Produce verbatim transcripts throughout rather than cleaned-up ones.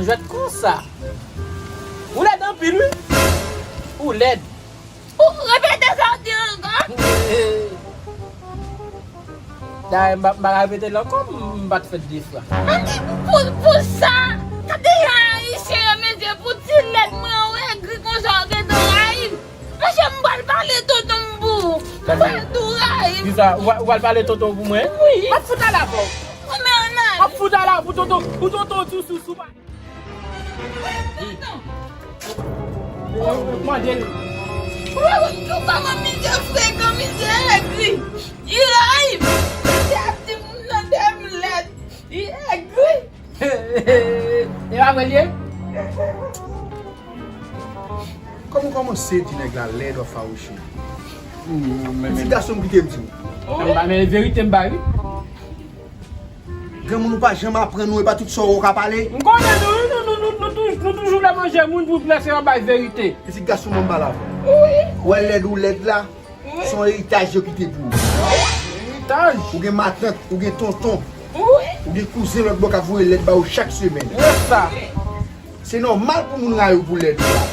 Jwèt konsa. Ou lèd anpil, wi. Ou lèd. Ou repete sa w di ankò? Dayè, m pa, m pa ka repete l ankò, m pa t fè l de fwa. Ann, pou, pou sa, gade jan Ayisyen yo, mesye, pou ti lèd mwen, ou egri konsa, ou gentan rayi m. Monchè, m pral pale tonton m pou ou. M pral tou rayi m. Kisa? Ou, ou pral pale tonton w pou mwen? Wi. M ap fout ala avè w. Ou men ann ale. M ap fout ala pou tonton, pou tonton w di w sou, sou pa. Tonton. Mande l. Ou wè kòman misye frekan, misye egri. Li rayi m. Misye ap di moun nan de m lèd. Li egri. E pa vre l ye? Kòman w kòmanse di nèg la lèd, w ap fawouche? Ti gason m kite m di w. Sa m ba, men verite m bay, wi. Granmoun ou pa janm aprann nou, e pa tout sa w wè w ka pale. M konnen nou, wi, nou, nou, nou, nou touj-, nou toujou lè manje moun pou lè se yon bay verite. Ti gason mwen m pale avè w. Wi. Ou wè lèd ou lèd la, wi, se yon eritaj yo kite pou ou. Eritaj? Ou gen matant, ou gen tonton, wi, ou gen kouzen lòt bò k ap voye lèd ba ou chak semèn. Yes, sa. Se nòmal pou moun rayi w pou lèd ou a.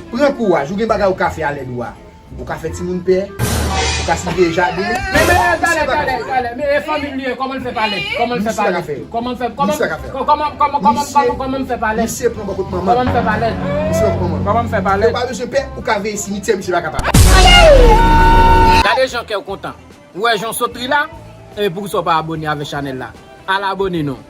Pran kouraj, ou gen bagay ou ka fè a lèd ou a. Ou ka fè timoun pè, ou ka siveye jaden. Men, men, talè, talè, talè. Men, e fanmi m li ye, kòman l fè pa lèd? Kòman l fè pa lèd? Kòman l fè, kòman, kòman, kòman, kòman, kòman, kòman l fè pa lèd? Misye pran bò kot manman. Kòman l fè pa lèd? Misye pran manman. Kòman l fè pa lèd? Ou pa bezwen pè, ou ka veye simityè, misye pa kapab. Gade jan kè w kontan. Ou wè jan w sot ri la? E poukisa w pa abone avèk chanèl la? Al abone non.